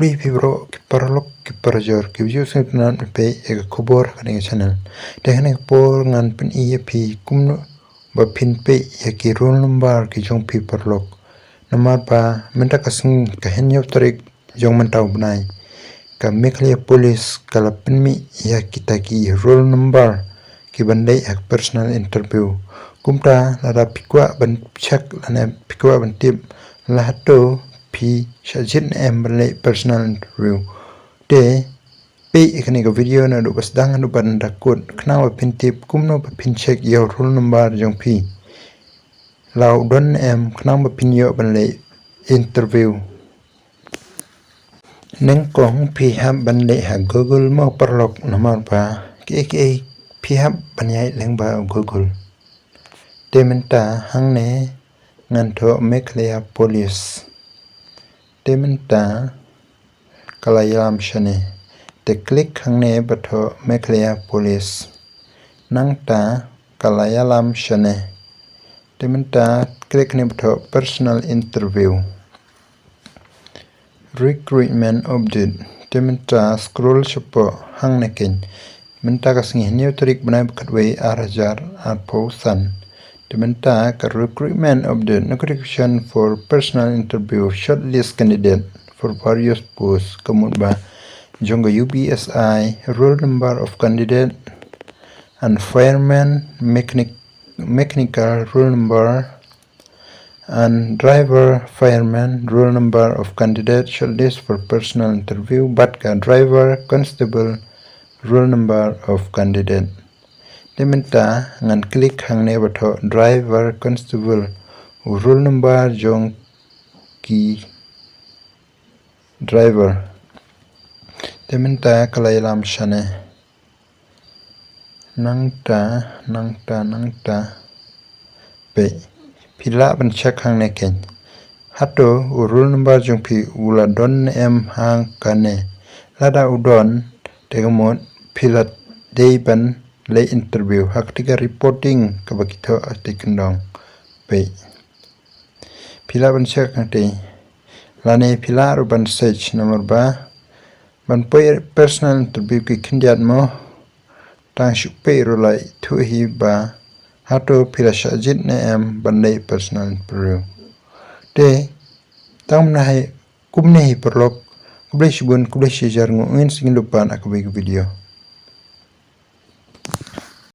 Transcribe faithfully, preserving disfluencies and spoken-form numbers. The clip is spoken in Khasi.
Khublei phi baroh ki paralok ki parajor kiba ju sngewtynnat ban peit ïa ka khubor ha kane ka channel. Te ha kane ka por ngan pyni ïa phi kumno ba phin peit ïa ki roll number ki jong phi paralok. Namar ba mynta ka sngi, ka hynñiew tarik jong mynta u bnai, ka Meghalaya Police ka la pynmih ïa kita ki roll number ki ban leit ha ka personal interview. Kumta lada phi kwah ban check lane phi kwah ban tip la hato phi shah jied ne em ban leit personal interview, te peit ïa kane ka video naduh ba sdang haduh ba dang da kut khnang ba phin tip kumno ba phin check ïa u roll number jong phi, la u don ne em, khnang ba phin ïoh ban leit interview. Nyngkong phi hap ban leit ha Google mo paralok, namar ba kiei kiei phi hap ban ïaid lyngba u Google. Te mynta hangne ngan thoh Meghalaya Police. Te mynta ka la ïalam shane. Te click hangne ba thoh Meghalaya Police. Nangta ka la ïalam shane. Te mynta click hangne ba thoh personal interview. Recruitment update. Te mynta scroll shapoh hangne kein. Mynta ka sngi hynñiew tarik bnai ba khatwei ar hajar arphew san. Te mynta ka recruitment update. Notification for personal interview, shortlist candidate for various posts. Ka mut ba jong ka U B S I, roll number of candidate, and fireman, mechanic, mechanical, roll number, and driver, fireman, roll number of candidate, shortlist for personal interview. Bad ka driver, constable, roll number of candidate. Te mynta ngan click hangne ba thoh driver, constable, u roll number jong ki driver. Te mynta ka la ïalam shane. Nangta, nangta, nangta. Peit, phi lah ban check hangne kein. Hato u roll number jong phi u la don ne em hangkane? Lada u don, te ka mut phi la dei ban leit interview ha kata ka reporting kaba ki thoh ha kata ka kyndong. Peit, phi lah ban check hangtei. Lane phi lah ruh ban search, namar ba ban poi personal interview ki khyndiat mo, tang shu peit ruh la ithuh hi ba hato phi la shah jied ne em ban leit personal interview. Te tang mynta hi kumne hi paralok. Khublei shibun, khublei shihajar nguh, ngin sa ïakynduh pat ha kawei ka video.